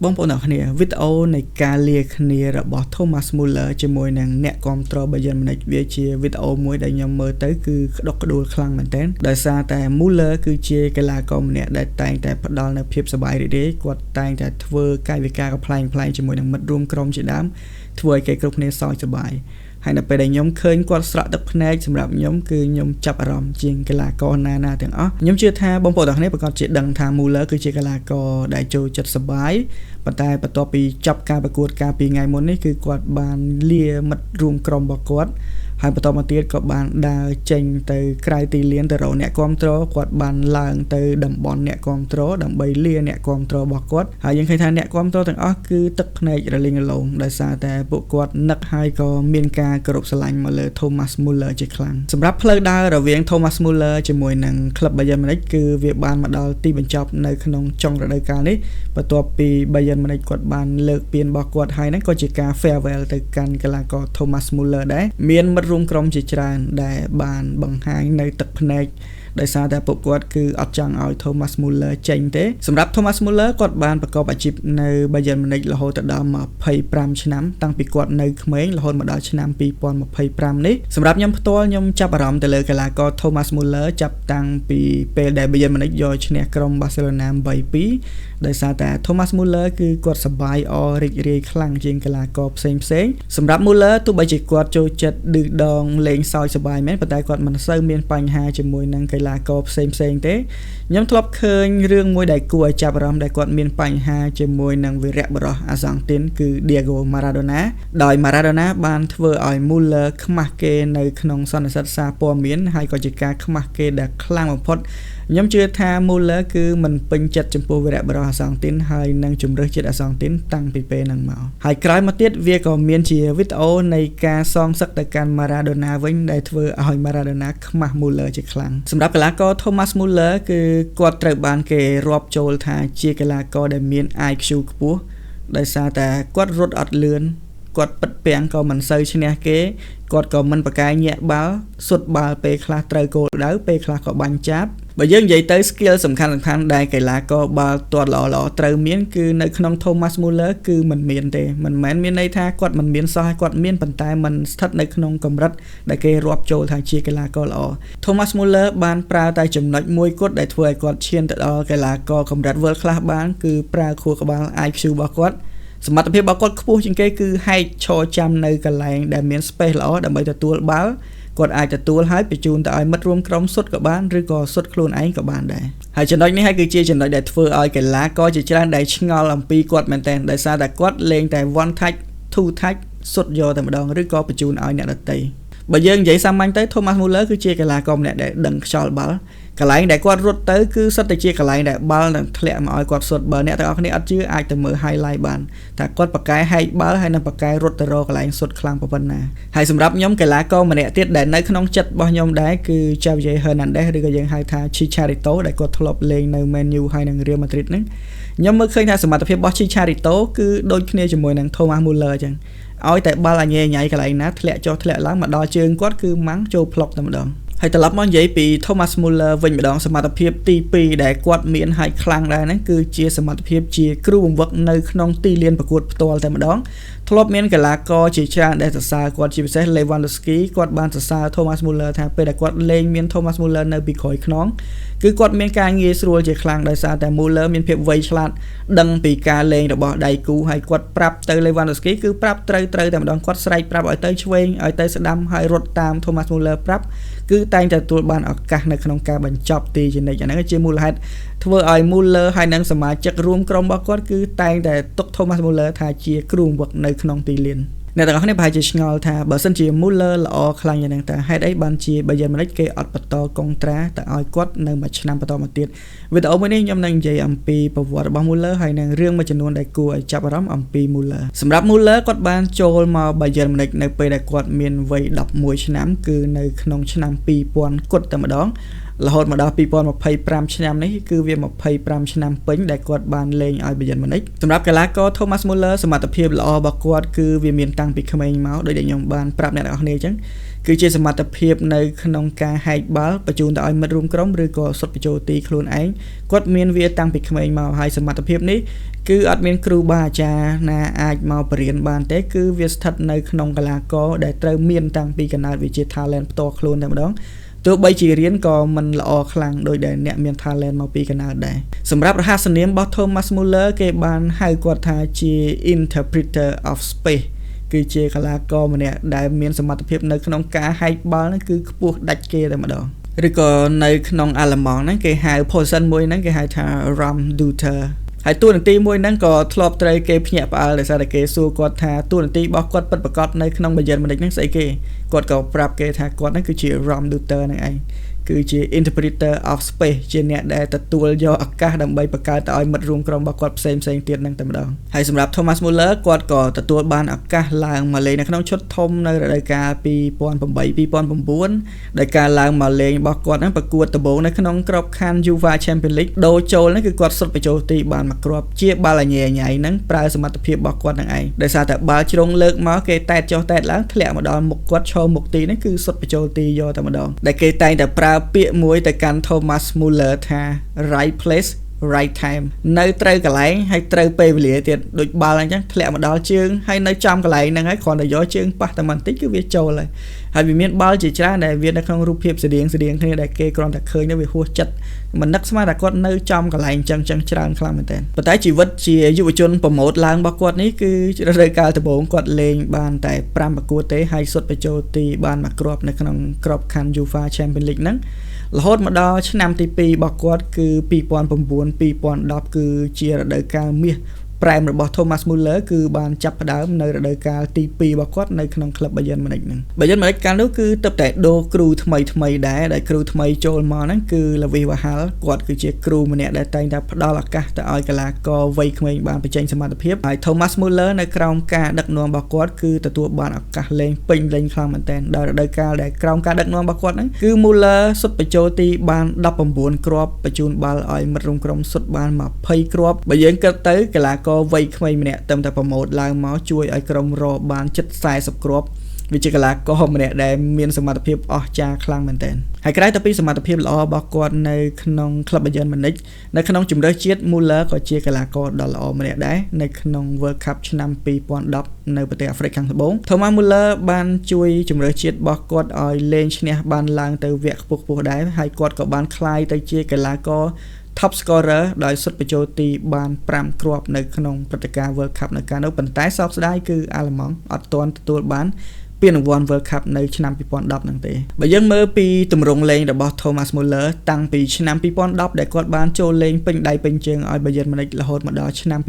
បងប្អូនទាំងគ្នាវីដេអូនៃការលាគ្នារបស់ Thomas Muller ជាមួយនឹងអ្នកគាំទ្រ Bayern Munich វាជាវីដេអូមួយដែលខ្ញុំមើលទៅគឺក្តុកក្តួលខ្លាំងមែនទែនដោយសារតែ Muller គឺជាកីឡាករម្នាក់ដែលតែងតែផ្ដល់នូវភាពសប្បាយរីករាយគាត់តែងតែធ្វើកាយវិការកំប្លែងៗជាមួយនឹងមិត្តរួមក្រុមជាដើមធ្វើឲ្យគេគ្រប់គ្នាសើចសប្បាយហើយនៅពេលដែលខ្ញុំឃើញគាត់ស្រក់ទឹកភ្នែកសម្រាប់ខ្ញុំគឺខ្ញុំចាប់អារម្មណ៍ជាងកីឡាករណាណាទាំងអស់ខ្ញុំជឿថាបងប្អូនទាំងគ្នាប្រាកដជាដឹងថា Muller គឺជាកីឡាករដែលចូលចិត្តសប្បាយប៉ុន្តែបន្ទាប់ពីចប់ការប្រកួតកាលពីថ្ងៃមុននេះគឺគាត់បានលាមិត្តរួមក្រុមរបស់គាត់ហើយបន្តមកទៀតក៏បានដើរចេញទៅក្រៅទីលានទៅរកអ្នកគាំទ្រគាត់បានឡើងទៅតំបន់អ្នកគាំទ្រដើម្បីលាអ្នកគាំទ្ររបស់គាត់ហើយយើងឃើញថាអ្នកគាំទ្រទាំងអស់គឺទឹកភ្នែករលីងរលោងដោយសារតែពួកគាត់នឹកហើយក៏មានការគោរពស្រឡាញ់មកលើ Thomas Muller ជាខ្លាំងសម្រាប់ផ្លូវដើររវាង Thomas Muller ជាមួយនឹងក្លឹប Bayern Munich គឺវាបានមកដល់ទីបញ្ចប់នៅក្នុងចុងរដូវកាលនេះបន្ទាប់ពី Bayern Munich គាត់បានលើកពានរបស់គាត់ហើយហ្នឹងក៏ជាការ farewell ទៅកាន់កីឡាករ Thomas Muller ដែរមានមិត្តរួមក្រុមជាច្រើនដែលបានបង្ហាញនៅទឹកភ្នែកដោយសារតែពួកគាត់គឺអត់ចង់ឲ្យ Thomas Muller ចេញទេសម្រាប់ Thomas Muller គាត់បានប្រកបអាជីពនៅ Bayern Munich រហូតដល់25ឆ្នាំតាំងពីគាត់នៅក្មេងរហូតមកដល់ឆ្នាំ2025នេះសម្រាប់ខ្ញុំផ្ទាល់ខ្ញុំចាប់អារម្មណ៍ទៅលើកីឡាករ Thomas Muller ចាប់តាំងពីពេលដែល Bayern Munich យកឈ្នះក្រុម Barcelona 8-2ដោយសារតែ Thomas Muller គឺគាត់សប្បាយអរីករាយខ្លាំងជាងកីឡាករផ្សេងផ្សេងសម្រាប់ Muller ទោះបីជាគាត់ចូលចិត្តឌឺដងលេងសើចសប្បាយមែនប៉ុន្តែគាត់មិនសូវមានបញ្ហាជាមួយនឹងកីឡាករផ្សេងផ្សេងទេខ្ញុំធ្លាប់ឃើញរឿងមួយដែលគួរឲ្យចាប់អារម្មណ៍ដែលគាត់មានបញ្ហាជាមួយនឹងវីរៈបុរសអាហ្សង់ទីនគឺ Diego Maradona ដោយ Maradona បានធ្វើឲ្យ Muller ខ្មាស់គេនៅក្នុងសន្និសីទសារព័ត៌មានហើយក៏ជាការខ្មាស់គេដែលខ្លាំងបំផុតខ្ញុំជឿថា Muller គឺមិនពេញចិត្តចំពោះវីរៈបុរសអាហ្សង់ទីនហើយនឹងជម្រើសជាតិអាហ្សង់ទីនតាំងពីពេលហ្នឹងមកហើយក្រោយមកទៀតវាក៏មានជាវីដេអូនៃការសងសឹកទៅកាន់ Maradona វិញដែលធ្វើឲ្យ Maradona ខ្មាស់ Muller ជាខ្លាំងសម្រាប់កីឡាករ Thomas Muller គឺគាត់ត្រូវបានគេរាប់ចូលថាជាកីឡាករដែលមាន IQ ខ្ពស់ដោយសារតែគាត់រត់អត់លឿនគាត់ពិតពាំងក៏មិនសូវឈ្នះគេគាត់ក៏មិនប្រកែកញាក់បាល់សុទ្ធបាល់ពេលខ្លះត្រូវគោលដៅពេលខ្លះក៏បាញ់ចាប់បើយើងនិយាយទៅ skill សំខាន់សំខាន់ដែលកីឡាករបាល់ទាត់ល្អៗត្រូវមានគឺនៅក្នុង Thomas Muller គឺមិនមានទេមិនមែនមានន័យថាគាត់មិនមានសោះគាត់មានប៉ុន្តែមិនស្ថិតនៅក្នុងកម្រិតដែលគេរាប់ចូលថាជាកីឡាករល្អ Thomas Muller បានប្រើតែចំណុចមួយគត់ដែលធ្វើឲ្យគាត់ឈានទៅដល់កីឡាករកម្រិត World Class បានគឺប្រើខួរក្បាល IQ របស់គាត់សមត្ថភាពរបស់គាត់ខ្ពស់ជាងគេគឺហែកឈរចាំនៅកន្លែងដែលមាន space ល្អដើម្បីទទួលបាល់គាត់អាចទទួលហើយបញ្ជូនទៅឲ្យមិត្តរួមក្រុមសុទ្ធក៏បានឬក៏សុទ្ធខ្លួនឯងក៏បានដែរហើយចំណុចនេះហើយគឺជាចំណុចដែលធ្វើឲ្យកីឡាករជាច្រើនដែលឆ្ងល់អំពីគាត់មែនទែនដោយសារតែគាត់លេងតែ one touch two touch សុទ្ធយកតែម្ដងឬក៏បញ្ជូនឲ្យអ្នកដទៃបើយើងនិយាយសាមញ្ញទៅ Thomas Muller គឺជាកីឡាករម្នាក់ដែលដឹងខ្យល់បាល់កន្លែងដែលគាត់រត់ទៅគឺសុទ្ធតែជាកន្លែងដែលបាល់នឹងធ្លាក់មកឲ្យគាត់សុទ្ធបើអ្នកទាំងអស់គ្នាអត់ជឿអាចទៅមើល highlight បានថាគាត់ប្រកែហែកបាល់ហើយនឹងប្រកែរត់ទៅរកកន្លែងសុទ្ធខ្លាំងប៉ុណ្ណាហើយសម្រាប់ខ្ញុំកីឡាករម្នាក់ទៀតដែលនៅក្នុងចិត្តរបស់ខ្ញុំដែរគឺ Javier Hernandez ឬក៏យើងហៅថា Chicharito ដែលគាត់ធ្លាប់លេងនៅ Man U ហើយនិង Real Madrid ហ្នឹងខ្ញុំមើលឃើញថាសមត្ថភាពរបស់ Chicharito គឺដូចគ្នាជាមួយនឹង Thomas Muller អញ្ចឹងឲ្យតែបាល់អញញ៉ៃកន្លែងណាធ្លាក់ចុះធ្លាក់ឡើងមកដល់ជើងគាត់គឺម៉ាំងចូលផ្លុកតែម្ដងហើយត្រឡប់មកនិយាយពី Thomas Muller វិញម្ដងសមត្ថភាពទី2ដែលគាត់មានហើយខ្លាំងដែរហ្នឹងគឺជាសមត្ថភាពជាគ្រូបង្វឹកនៅក្នុងទីលានប្រកួតផ្ទាល់តែម្ដងធ្លាប់មានកីឡាករជាច្រើនដែលសរសើរគាត់ជាពិសេស Lewandowski គាត់បានសរសើរ Thomas Muller ថាពេលដែលគាត់លេងមាន Thomas Muller នៅពីក្រោយខ្នងគឺគាត់មានការងាយស្រួលជាខ្លាំងដោយសារតែ Muller មានភាពវៃឆ្លាតដឹងពីការលេងរបស់ដៃគូហើយគាត់ប្រាប់ទៅ Lewandowski គឺប្រាប់ត្រូវត្រូវតែម្ដងគាត់ស្រែកប្រាប់ឲ្យទៅឆ្វេងឲ្យទៅស្ដាំហើយរត់តាម Thomas Muller ប្រាប់គឺតែងតែទទួលបានឱកាសនៅក្នុងការបញ្ចប់ទីជានិច្ចអាហ្នឹងជាមូលហេតុធ្វើឲ្យ Muller ហើយនិងសមាជិករួមក្រុមរបស់គាត់គឺតែងតែទុក Thomas Muller ថាជាគ្រូបង្វឹកនៅក្នុងទីលានអ្នកទាំងអស់គ្នាប្រហែលជាឆ្ងល់ថាបើសិនជា Muller ល្អខ្លាំងយ៉ាងហ្នឹងតើហេតុអីបានជា Bayern Munich គេអត់បន្តកុងត្រាទៅឲ្យគាត់នៅមួយឆ្នាំបន្តមកទៀតវីដេអូមួយនេះខ្ញុំនឹងនិយាយអំពីប្រវត្តិរបស់ Muller ហើយនិងរឿងមួយចំនួនដែលគួរឲ្យចាប់អារម្មណ៍អំពី Muller សម្រាប់ Muller គាត់បានចូលមក Bayern Munich នៅពេលដែលគាត់មានវ័យ11ឆ្នាំគឺនៅក្នុងឆ្នាំ2000គត់តែម្ដង រហូតមកដល់2025ឆ្នាំនេះគឺវា25ឆ្នាំពេញដែលគាត់បានលេងឲ្យ Bayern Munich សម្រាប់កីឡាករ Thomas Muller សមត្ថភាពល្អរបស់គាត់គឺវាមានតាំងពីក្មេងមកដោយដែលខ្ញុំបានប្រាប់អ្នកនរគ្នាអញ្ចឹងគឺជាសមត្ថភាពនៅក្នុងការហែកបាល់បញ្ជូនទៅឲ្យមិត្តរួមក្រុមឬក៏សុទ្ធបញ្ចូលទីខ្លួនឯងគាត់មានវាតាំងពីក្មេងមកហើយសមត្ថភាពនេះគឺអត់មានគ្រូបាអាចារ្យណាអាចមកបរៀនបានទេគឺវាស្ថិតនៅក្នុងកីឡាករដែលត្រូវមានតាំងពីកំណើតវាជា talent ផ្ទាល់ខ្លួនតែម្ដងទោះបីជារៀនក៏មិនល្អខ្លាំងដោយដែលអ្នកមាន talent មកពីកណ្ដាលដែរសម្រាប់រហស្សនាមរបស់ Thomas Muller គេបានហៅគាត់ថាជា interpreter of space គឺជាកីឡាករម្នាក់ដែលមានសមត្ថភាពនៅក្នុងការហែកបាល់ហ្នឹងគឺខ្ពស់ដាច់គេតែម្ដងឬក៏នៅក្នុងអាល្លឺម៉ង់ហ្នឹងគេហៅ position មួយហ្នឹងគេហៅថា Raumdeuter ហើយតួនាទីមួយហ្នឹងក៏ធ្លាប់ត្រូវគេភ្ញាក់ផ្អើលដោយសារតែគេសួរគាត់ថាតួនាទីរបស់គាត់ពិតប្រាកដនៅក្នុង Bayern Munich ហ្នឹងស្អីគេគាត់ក៏ប្រាប់គេថាគាត់ហ្នឹងគឺជា Raumdeuter ហ្នឹងឯងគឺជា interpreter of space ជាអ្នកដែលទទួលយកឱកាសដើម្បីបង្កើតទៅឲ្យមិត្តរួមក្រុមរបស់គាត់ផ្សេងផ្សេងទៀតនឹងតែម្ដងហើយសម្រាប់ Thomas Muller គាត់ក៏ទទួលបានឱកាសឡើងមកលេងនៅក្នុងឈុតធំនៅរដូវកាល2008 2009ដោយការឡើងមកលេងរបស់គាត់ហ្នឹងប្រកួតដំបូងនៅក្នុងក្របខ័ណ្ឌ UEFA Champions League ដូរចូលហ្នឹងគឺគាត់សុទ្ធបញ្ចូលទីបានមួយគ្រាប់ជាបាល់ញ៉ៃញ៉ៃហ្នឹងប្រើសមត្ថភាពរបស់គាត់នឹងឯងដោយសារតែបាល់ជ្រុងលើកមកគេតែតចុះតែតឡើងធ្លាក់មកដល់មុខគាត់ឈរមុខទីហ្នឹងគឺសុទ្ធបញ្ចូលទីយកតែម្ដងដែលគេតែងតែប្រើពាក្យមួយទៅកាន់ Thomas Muller ថា right place right time នៅត្រូវកន្លែងហើយត្រូវពេលវេលាទៀតដូចបាល់អញ្ចឹងធ្លាក់មកដល់ជើងហើយនៅចំកន្លែងហ្នឹងហើយគ្រាន់តែយកជើងប៉ះតែបន្តិចគឺវាចូលហើយហើយវាមានបាល់ជាច្រើនដែលវានៅក្នុងរូបភាពស្តៀងស្តៀងគ្នាដែលគេគ្រាន់តែឃើញទៅវាហួសចិត្តមិននឹកស្មានថាគាត់នៅចំកន្លែងអញ្ចឹងចឹងច្រើនខ្លាំងមែនទែនប៉ុន្តែជីវិតជាយុវជនប្រម៉ូតឡើងរបស់គាត់នេះគឺរដូវកាលដំបូងគាត់លេងបានតែ5ប្រកួតទេហើយសុទ្ធបញ្ចូលទីបានមួយគ្រាប់នៅក្នុងក្របខ័ណ្ឌ UEFA Champions League ហ្នឹងរហូតមកដល់ឆ្នាំទី2របស់គាត់គឺ2009 2010គឺជារដូវកាលមាសប្រែមរបស់ Thomas Muller គឺបានចាប់ផ្ដើមនៅរដូវកាលទី2របស់គាត់នៅក្នុងក្លឹប Bayern Munich ហ្នឹង Bayern Munich កាលនោះគឺទើបតែដូរគ្រូថ្មីថ្មីដែរដែលគ្រូថ្មីចូលមកហ្នឹងគឺ Louis van Gaal គាត់គឺជាគ្រូម្នាក់ដែលតែងតែផ្ដល់ឱកាសទៅឲ្យកីឡាករវ័យក្មេងបានបញ្ចេញសមត្ថភាពហើយ Thomas Muller នៅក្រោមការដឹកនាំរបស់គាត់គឺទទួលបានឱកាសលេងពេញលេញខ្លាំងមែនទែនដល់រដូវកាលដែលក្រោមការដឹកនាំរបស់គាត់ហ្នឹងគឺ Muller សុទ្ធបញ្ចូលទីបាន19គ្រាប់បញ្ជូនបាល់ឲ្យមិត្តរួមក្រុមសុទ្ធបាន20គ្រាប់បើយើងគិតទៅកីឡាករវ័យក្មេងម្នាក់តែប្រម៉ូតឡើងមកជួយឲ្យក្រុមរកបានជិត40គ្រាប់វាជាកីឡាករម្នាក់ដែលមានសមត្ថភាពអស្ចារ្យខ្លាំងមែនទែនហើយក្រៅទៅពីសមត្ថភាពល្អរបស់គាត់នៅក្នុងក្លឹប Bayern Munich នៅក្នុងជម្រើសជាតិ Muller ក៏ជាកីឡាករដ៏ល្អម្នាក់ដែរនៅក្នុង World Cup ឆ្នាំ2010នៅប្រទេសអាហ្វ្រិកខាងត្បូង Thomas Muller បានជួយជម្រើសជាតិរបស់គាត់ឲ្យលេងឈ្នះបានឡើងទៅវគ្គខ្ពស់ៗដែរហើយគាត់ក៏បានក្លាយទៅជាកីឡាករ top scorer ដោយសុទ្ធបញ្ចូលទីបាន5គ្រាប់នៅក្នុងព្រឹត្តិការណ៍ World Cup នៅកាលនោះប៉ុន្តែសោកស្ដាយគឺអាល្លឺម៉ង់អត់ទាន់ទទួលបានពានរង្វាន់ World Cup នៅឆ្នាំ2010ហ្នឹងទេបើយើងមើលពីទម្រង់លេងរបស់ Thomas Muller តាំងពីឆ្នាំ2010ដែលគាត់បានចូលលេងពេញដៃពេញជើងឲ្យ Bayern Munich រហូតមកដល់ឆ្នាំ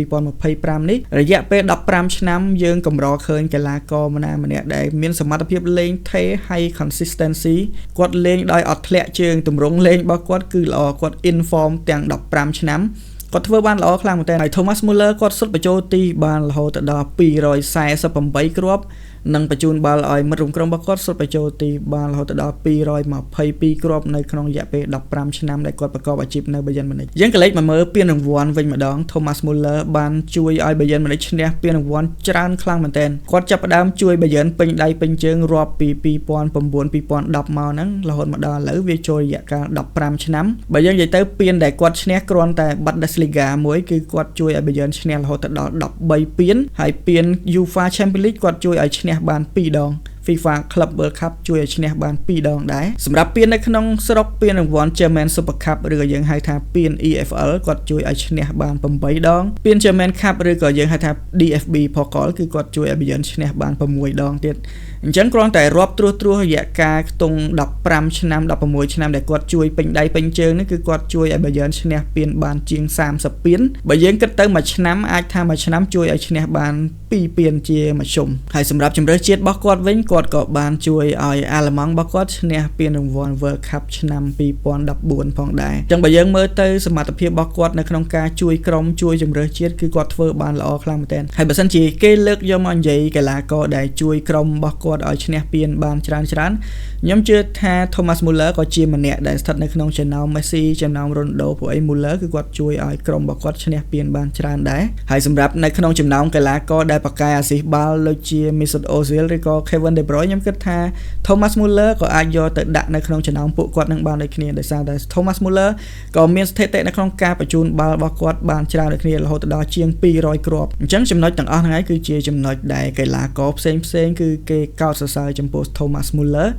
2025នេះរយៈពេល15ឆ្នាំយើងកម្រឃើញកីឡាករម្នាក់ម្នាក់ដែលមានសមត្ថភាពលេងថេ high consistency គាត់លេងដោយអត់ធ្លាក់ជើងទម្រង់លេងរបស់គាត់គឺល្អគាត់ in form ទាំង15ឆ្នាំគាត់ធ្វើបានល្អខ្លាំងមែនទែនហើយ Thomas Muller គាត់សុទ្ធបញ្ចូលទីបានរហូតដល់248គ្រាប់និងបញ្ជូនបាល់ឲ្យមិត្តរួមក្រុមរបស់គាត់សុទ្ធបញ្ចូលទីបានរហូតដល់222គ្រាប់នៅក្នុងរយៈពេល15ឆ្នាំដែលគាត់ប្រកបអាជីពនៅ Bayern Munich យើងក៏លេចមកមើលពានរង្វាន់វិញម្ដង Thomas Muller បានជួយឲ្យ Bayern Munich ឈ្នះពានរង្វាន់ច្រើនខ្លាំងមែនទែនគាត់ចាប់ផ្ដើមជួយ Bayern ពេញដៃពេញជើងរាប់ពី2009 2010មកហ្នឹងរហូតមកដល់ឥឡូវវាចូលរយៈកាល15ឆ្នាំបើយើងនិយាយទៅពានដែលគាត់ឈ្នះគ្រាន់តែ Bundesliga មួយគឺគាត់ជួយឲ្យ Bayern ឈ្នះរហូតដល់13ពានហើយពាន UEFA Champions League គាត់ជួយឲ្យឈ្នះបាន2ដង FIFA Club World Cup ជួយឲ្យឈ្នះបាន2ដងដែរសម្រាប់ពាននៅក្នុងស្រុកពានរង្វាន់ German Super Cup ឬក៏យើងហៅថាពាន EFL គាត់ជួយឲ្យឈ្នះបាន8ដងពាន German Cup ឬក៏យើងហៅថា DFB Pokal គឺគាត់ជួយឲ្យ Bayern ឈ្នះបាន6ដងទៀតអញ្ចឹងគ្រាន់តែរាប់ត្រួសត្រាសរយៈកាលខ្ទង់15ឆ្នាំ16ឆ្នាំដែលគាត់ជួយពេញដៃពេញជើងនេះគឺគាត់ជួយឲ្យ Bayern ឈ្នះពានបានជាង30ពានបើយើងគិតទៅមួយឆ្នាំអាចថាមួយឆ្នាំជួយឲ្យឈ្នះបាន 2ពានជាមធ្យមហើយសម្រាប់ជម្រើសជាតិរបស់គាត់វិញគាត់ក៏បានជួយឲ្យអាល្លឺម៉ង់របស់គាត់ឈ្នះពានរង្វាន់ World Cup ឆ្នាំ2014ផងដែរអញ្ចឹងបើយើងមើលទៅសមត្ថភាពរបស់គាត់នៅក្នុងការជួយក្រុមជួយជម្រើសជាតិគឺគាត់ធ្វើបានល្អខ្លាំងមែនទែនហើយបើសិនជាគេលើកយកមកនិយាយកីឡាករដែលជួយក្រុមរបស់គាត់ឲ្យឈ្នះពានបានច្រើនច្រើនខ្ញុំជឿថា Thomas Muller ក៏ជាម្នាក់ដែលស្ថិតនៅក្នុងចំណោម Messi ចំណោម Ronaldo ព្រោះអី Muller គឺគាត់ជួយឲ្យក្រុមរបស់គាត់ឈ្នះពានបានច្រើនដែរហើយសម្រាប់នៅក្នុងចំណោមកីឡាករដែលប្រកែអាស៊ីសបាល់ដូចជា Mesut Ozil ឬក៏ Kevin De Bruyne ខ្ញុំគិតថា Thomas Muller ក៏អាចយកទៅដាក់នៅក្នុងចំណោមពួកគាត់នឹងបានដូចគ្នាដោយសារតែ Thomas Muller ក៏មានស្ថិតិនៅក្នុងការបញ្ជូនបាល់របស់គាត់បានច្រើនដូចគ្នារហូតដល់ជាង200គ្រាប់អញ្ចឹងចំណុចទាំងអស់ហ្នឹងឯងគឺជាចំណុចដែលកីឡាករផ្សេងផ្សេងគឺគេកោតសរសើរចំពោះ Thomas Muller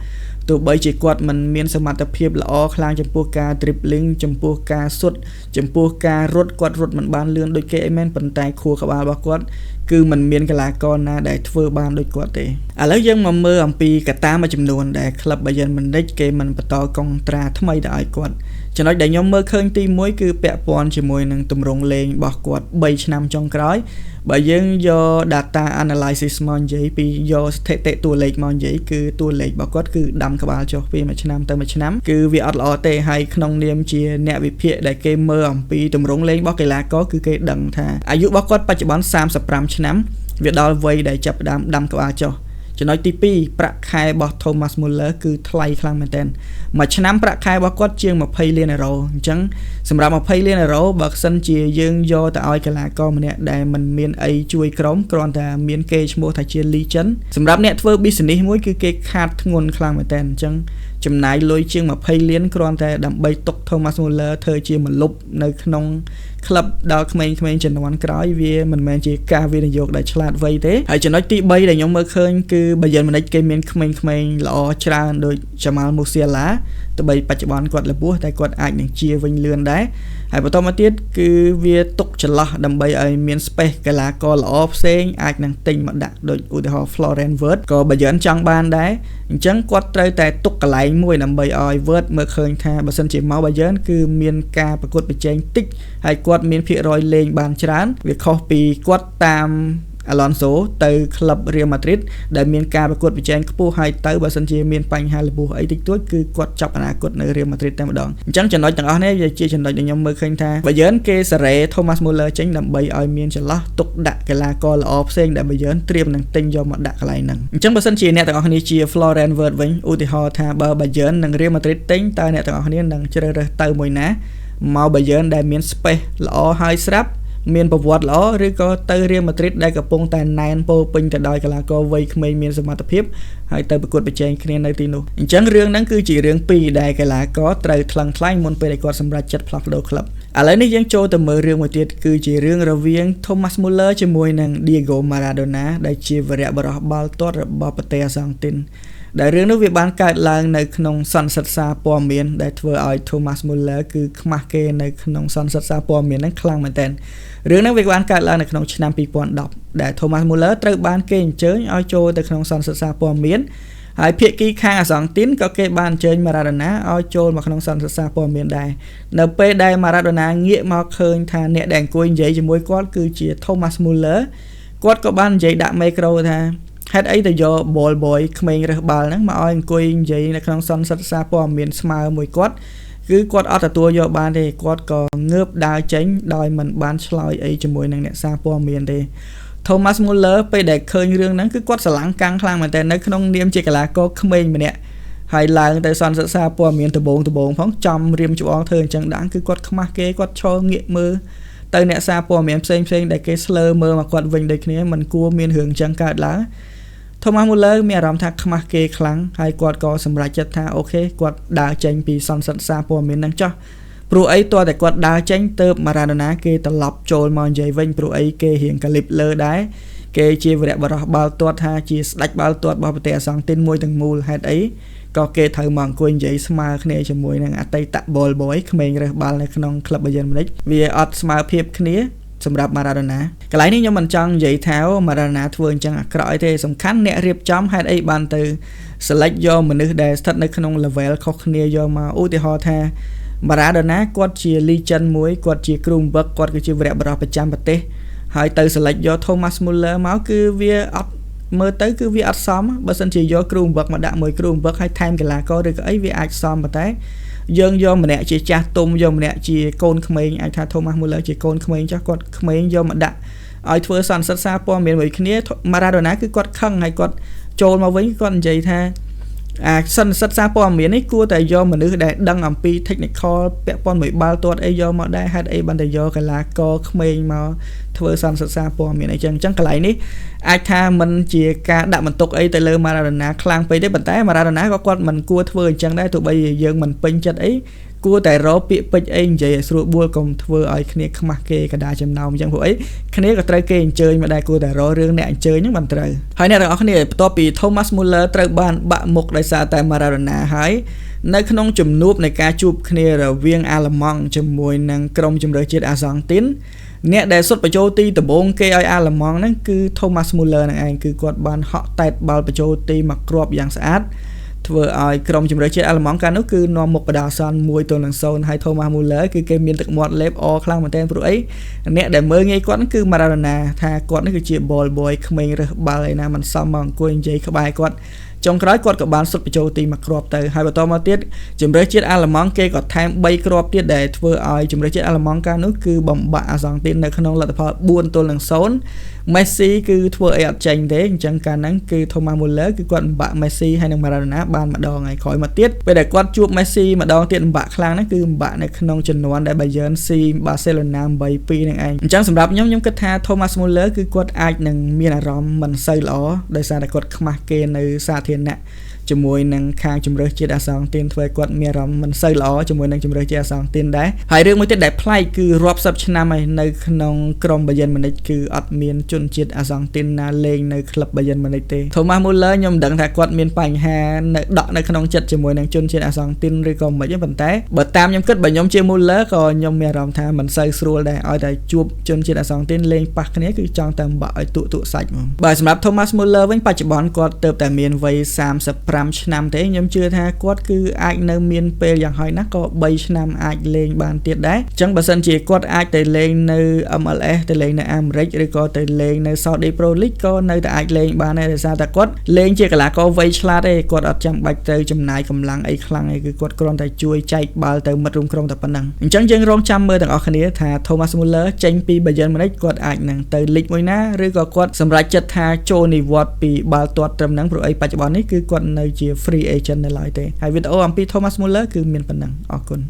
ទោះបីជាគាត់មិនមានសមត្ថភាពល្អខ្លាំងចំពោះការ dribbling ចំពោះការសុទ្ធចំពោះការរត់គាត់រត់មិនបានលឿនដូចគេអីមែនប៉ុន្តែខួរក្បាលរបស់គាត់គឺមិនមានកីឡាករណាដែលធ្វើបានដូចគាត់ទេឥឡូវយើងមកមើលអំពីកត្តាមួយចំនួនដែលក្លឹប Bayern Munich គេមិនបន្តកុងត្រាថ្មីទៅឲ្យគាត់ចំណុចដែលខ្ញុំមើលឃើញទី1គឺពាក់ព័ន្ធជាមួយនឹងទម្រង់លេងរបស់គាត់3ឆ្នាំចុងក្រោយបើយើងយក data analysis មកនិយាយពីយកស្ថិតិតួលេខមកនិយាយគឺតួលេខរបស់គាត់គឺដាំក្បាលចុះពីមួយឆ្នាំទៅមួយឆ្នាំគឺវាអត់ល្អទេហើយក្នុងនាមជាអ្នកវិភាគដែលគេមើលអំពីទម្រង់លេងរបស់កីឡាករគឺគេដឹងថាអាយុរបស់គាត់បច្ចុប្បន្ន35ឆ្នាំវាដល់វ័យដែលចាប់ផ្ដើមដាំក្បាលចុះចំណុចទី2ប្រាក់ខែរបស់ Thomas Muller គឺថ្លៃខ្លាំងមែនទែនមួយឆ្នាំប្រាក់ខែរបស់គាត់ជាង20លានអេរ៉ូអញ្ចឹងសម្រាប់20លានអេរ៉ូបើសិនជាយើងយកទៅឲ្យកីឡាករម្នាក់ដែលមិនមានអីជួយក្រុមគ្រាន់តែមានគេឈ្មោះថាជា Legend សម្រាប់អ្នកធ្វើ business មួយគឺគេខាតធ្ងន់ខ្លាំងមែនទែនអញ្ចឹងចំណាយលុយជាង20លានគ្រាន់តែដើម្បីទុក Thomas Muller ធ្វើជាមលុបនៅក្នុងក្លឹបដល់ក្មេងៗជំនាន់ក្រោយវាមិនមែនជាការវិនិយោគដែលឆ្លាតវៃទេហើយចំណុចទី3ដែលខ្ញុំមើលឃើញគឺ Bayern Munich គេមានក្មេងៗល្អច្រើនដូច Jamal Musiala ទោះបីបច្ចុប្បន្នគាត់របួសតែគាត់អាចនឹងជាវិញលឿនដែរហើយបន្តមកទៀតគឺវាទុកចន្លោះដើម្បីឲ្យមាន space កីឡាករល្អផ្សេងអាចនឹងទិញមកដាក់ដូចឧទាហរណ៍ Florian Wirtz ក៏ Bayern ចង់បានដែរអញ្ចឹងគាត់ត្រូវតែទុកកន្លែងមួយដើម្បីឲ្យ Wirtz មើលឃើញថាបើសិនជាមក Bayern គឺមានការប្រកួតប្រជែងតិចហើយគាត់មានភាគរយលេងបានច្រើនវាខុសពីគាត់តាម Alonso ទៅក្លឹប Real Madrid ដែលមានការប្រកួតប្រជែងខ្ពស់ហើយទៅបើសិនជាមានបញ្ហារបួសអីតិចតួចគឺគាត់ចាប់អនាគតនៅ Real Madrid តែម្ដងអញ្ចឹងចំណុចទាំងអស់នេះវាជាចំណុចដែលខ្ញុំមើលឃើញថា Bayern គេសារ៉េ Thomas Muller ចេញដើម្បីឲ្យមានចន្លោះទុកដាក់កីឡាករល្អផ្សេងដែល Bayern ត្រៀមនឹងទិញយកមកដាក់កន្លែងហ្នឹងអញ្ចឹងបើសិនជាអ្នកទាំងអស់គ្នាជា Florian Wirtz វិញឧទាហរណ៍ថាបើ Bayern និង Real Madrid ទិញតើអ្នកទាំងអស់គ្នានឹងជ្រើសរើសទៅមួយណាមក Bayern ដែលមាន space ល្អហើយស្រាប់មានប្រវត្តិល្អឬក៏ទៅ Real Madrid ដែលកំពុងតែណែនពោពេញទៅដោយកីឡាករវ័យក្មេងមានសមត្ថភាពហើយទៅប្រកួតប្រជែងគ្នានៅទីនោះអញ្ចឹងរឿងហ្នឹងគឺជារឿងពីរដែលកីឡាករត្រូវថ្លឹងថ្លែងមុនពេលដែលគាត់សម្រេចចិត្តផ្លាស់ប្ដូរក្លឹបឥឡូវនេះយើងចូលទៅមើលរឿងមួយទៀតគឺជារឿងរវាង Thomas Muller ជាមួយនឹង Diego Maradona ដែលជាវីរៈបុរសបាល់ទាត់របស់ប្រទេសអាសង់ទីនដែលរឿងនោះវាបានកើតឡើងនៅក្នុងសន្និសីទសារព័ត៌មានដែលធ្វើឲ្យ Thomas Muller គឺខ្មាស់គេនៅក្នុងសន្និសីទសារព័ត៌មានហ្នឹងខ្លាំងមែនទែនរឿងហ្នឹងវាបានកើតឡើងនៅក្នុងឆ្នាំ2010ដែល Thomas Muller ត្រូវបានគេអញ្ជើញឲ្យចូលទៅក្នុងសន្និសីទសារព័ត៌មានហើយភាគីខាងអាសង់ទីនក៏គេបានអញ្ជើញ Maradona ឲ្យចូលមកក្នុងសន្និសីទសារព័ត៌មានដែរនៅពេលដែល Maradona ងាកមកឃើញថាអ្នកដែលអង្គុយនិយាយជាមួយគាត់គឺជា Thomas Muller គាត់ក៏បាននិយាយដាក់មីក្រូថាហេតុអីទៅយក ball boy ក្មេងរើសបាល់ហ្នឹងមកឲ្យអង្គុយនិយាយនៅក្នុងសន្និសីទសារព័ត៌មានស្មើមួយគាត់គឺគាត់អត់ទទួលយកបានទេគាត់ក៏ងើបដើរចេញដោយមិនបានឆ្លើយអីជាមួយនឹងអ្នកសារព័ត៌មានទេ Thomas Muller ពេលដែលឃើញរឿងហ្នឹងគឺគាត់ស្រឡាំងកាំងខ្លាំងមែនទែននៅក្នុងនាមជាកីឡាករក្មេងម្នាក់ហើយឡើងទៅសន្និសីទសារព័ត៌មានដំបងផងចំរៀមច្បងធ្វើអញ្ចឹងដាក់គឺគាត់ខ្មាស់គេគាត់ឈរងាកមើលទៅអ្នកសារព័ត៌មានផ្សេងៗដែលគេស្លើមើលមកគាត់វិញដូចគ្នាមិនគួរមានរឿងអញ្ចឹងកើតឡើង Thomas Muller មានអារម្មណ៍ថាខ្មាស់គេខ្លាំងហើយគាត់ក៏សម្រេចចិត្តថាអូខេគាត់ដើរចេញពីសន្និសីទសារព័ត៌មានហ្នឹងចោះព្រោះអីទាល់តែគាត់ដើរចេញទៅ Maradona គេត្រឡប់ចូលមកនិយាយវិញព្រោះអីគេរៀងកាលីបលើដែរគេជាវីរៈបុរសបាល់ទាត់ថាជាស្ដេចបាល់ទាត់របស់ប្រទេសអាសង់ទីនមួយទាំងមូលហេតុអីក៏គេត្រូវមកអង្គុយនិយាយស្មើគ្នាជាមួយនឹងអតីត ball boy ក្មេងរើសបាល់នៅក្នុងក្លឹប Bayern Munich វាអត់ស្មើភាពគ្នាសម្រាប់ Maradona កន្លែងនេះខ្ញុំមិនចង់និយាយថា Maradona ធ្វើអញ្ចឹងអាក្រក់អីទេសំខាន់អ្នករៀបចំហេតុអីបានទៅ select យកមនុស្សដែលស្ថិតនៅក្នុង level ខុសគ្នាយកមកឧទាហរណ៍ថា Maradona គាត់ជា legend មួយគាត់ជាគ្រូបង្វឹកគាត់គឺជាវីរៈបុរសប្រចាំប្រទេស ហើយទៅ select យក Thomas Muller មកគឺវាអត់មើលទៅគឺវាអត់សមបើសិនជាយកគ្រូបង្វឹកមកដាក់មួយគ្រូបង្វឹកហើយថែមកីឡាករឬក៏អីវាអាចសមប៉ុន្តែយើងយកម្នាក់ជាចាស់ទុំយកម្នាក់ជាកូនក្មេងអាចថា Thomas Muller ជាកូនក្មេងចាស់គាត់ក្មេងយកមកដាក់ឲ្យធ្វើសន្និសិទសារព័ត៌មានមួយគ្នា Maradona គឺគាត់ខឹងហើយគាត់ចូលមកវិញគាត់និយាយថាអាសន្និសិទសារព័ត៌មាននេះគួរតែយកមនុស្សដែលដឹងអំពី technical ពាក់ព័ន្ធមួយបាល់ទាត់អីយកមកដែរហេតុអីបានតែយកកីឡាករក្មេងមកធ្វើសន្និសិទសារព័ត៌មានអីចឹងអញ្ចឹងកន្លែងនេះអាចថាមិនជាការដាក់បន្ទុកអីទៅលើ Maradona ខ្លាំងពេកទេប៉ុន្តែ Maradona ក៏គាត់មិនគួរធ្វើអញ្ចឹងដែរទោះបីយើងមិនពេញចិត្តអីគួរតែរកពាក្យពេចន៍អីនិយាយឲ្យស្រួលបួលកុំធ្វើឲ្យគ្នាខ្មាស់គេកដាចំណោមអញ្ចឹងព្រោះអីគ្នាក៏ត្រូវគេអញ្ជើញមកដែរគួរតែរករឿងអ្នកអញ្ជើញហ្នឹងបានត្រូវហើយអ្នកទាំងអស់គ្នាបន្ទាប់ពី Thomas Muller ត្រូវបានបាក់មុខដោយសារតែ Maradona ហើយនៅក្នុងជំនួបនៃការជួបគ្នារវាងអាល្លឺម៉ង់ជាមួយនឹងក្រុមជម្រើសជាតិអាសង់ទីនអ្នកដែលសុទ្ធបញ្ចូលទីដំបូងគេឲ្យអាល្លឺម៉ង់ហ្នឹងគឺ Thomas Muller ហ្នឹងឯងគឺគាត់បានហក់តែតបាល់បញ្ចូលទីមួយគ្រាប់យ៉ាងស្អាតធ្វើឲ្យក្រុមជម្រើសជាតិអាល្លឺម៉ង់កាលនោះគឺនាំមុខបដាអាសន្ន1-0ហើយ Thomas Muller គឺគេមានទឹកមាត់លេបអខ្លាំងមែនទែនព្រោះអីអ្នកដែលមើលងាយគាត់គឺ Maradona ថាគាត់នេះគឺជា ball boy ក្មេងរើសបាល់ឯណាមិនសមមកអង្គុយនិយាយក្បែរគាត់ចុងក្រោយគាត់ក៏បានសុទ្ធបញ្ចូលទីមួយគ្រាប់ទៅហើយបន្តមកទៀតជម្រើសជាតិអាល្លឺម៉ង់គេក៏ថែម3គ្រាប់ទៀតដែលធ្វើឲ្យជម្រើសជាតិអាល្លឺម៉ង់កាលនោះគឺបំបាក់អាសង់ទីននៅក្នុងលទ្ធផល4-0មេស៊ីគឺធ្វើអីអត់ចេញទេអញ្ចឹងកាលហ្នឹងគឺ Thomas Muller គឺគាត់បំបាក់មេស៊ីហើយនិង Maradona បានម្ដងហើយក្រោយមកទៀតពេលដែលគាត់ជួបមេស៊ីម្ដងទៀតបំបាក់ខ្លាំងហ្នឹងគឺបំបាក់នៅក្នុងជំនាន់ដែល Bayern ស៊ី Barcelona 8-2ហ្នឹងឯងអញ្ចឹងសម្រាប់ខ្ញុំខ្ញុំគិតថា Thomas Muller គឺគាត់អាចនឹងមានអារម្មណ៍មិនសូវល្អដោយសារតែគាត់ខ្មាស់គេនៅសាធារណៈជាមួយនឹងខាងជម្រើសជាតិអាសង់ទីនធ្វើឲ្យគាត់មានអារម្មណ៍មិនសូវល្អជាមួយនឹងជម្រើសជាតិអាសង់ទីនដែរហើយរឿងមួយទៀតដែលប្លែកគឺរាប់សិបឆ្នាំហើយនៅក្នុងក្រុម Bayern Munich គឺអត់មានជនជាតិអាសង់ទីនណាលេងនៅក្លឹប Bayern Munich ទេ Thomas Muller ខ្ញុំមិនដឹងថាគាត់មានបញ្ហានៅដក់នៅក្នុងចិត្តជាមួយនឹងជនជាតិអាសង់ទីនឬក៏មិនទេប៉ុន្តែបើតាមខ្ញុំគិតបើខ្ញុំជា Muller ក៏ខ្ញុំមានអារម្មណ៍ថាមិនសូវស្រួលដែរឲ្យតែជួបជនជាតិអាសង់ទីនលេងប៉ះគ្នាគឺចង់តែបាក់ឲ្យទក់សាច់ហ្មងបើសម្រាប់ Thomas Muller វិញបច្ចុប្បន្នគាត់ទើបតែមានវ័យ35ឆ្នាំទេខ្ញុំជឿថាគាត់គឺអាចនៅមានពេលយ៉ាងហោចណាស់ក៏3ឆ្នាំអាចលេងបានទៀតដែរអញ្ចឹងបើសិនជាគាត់អាចទៅលេងនៅ MLS ទៅលេងនៅអាមេរិកឬក៏ទៅលេងនៅ Saudi Pro League ក៏នៅតែអាចលេងបានដែរដោយសារតែគាត់លេងជាកីឡាករវ័យឆ្លាតទេគាត់អត់ចាំបាច់ទៅចំណាយកម្លាំងអីខ្លាំងទេគឺគាត់គ្រាន់តែជួយចែកបាល់ទៅមិត្តរួមក្រុមតែប៉ុណ្ណឹងអញ្ចឹងយើងរងចាំមើលទាំងអស់គ្នាថា Thomas Muller ចេញពី Bayern Munich គាត់អាចនឹងទៅលីកមួយណាឬក៏គាត់សម្រេចចិត្តថាចូលនិវត្តន៍ពីបាល់ទាត់ត្រឹមហ្នឹងព្រោះអីបច្ចុប្បន្ននេះគឺគាត់នៅជា free agent នៅឡើយទេហើយវីដេអូអំពី Thomas Muller គឺមានប៉ុណ្ណឹងអរគុណ។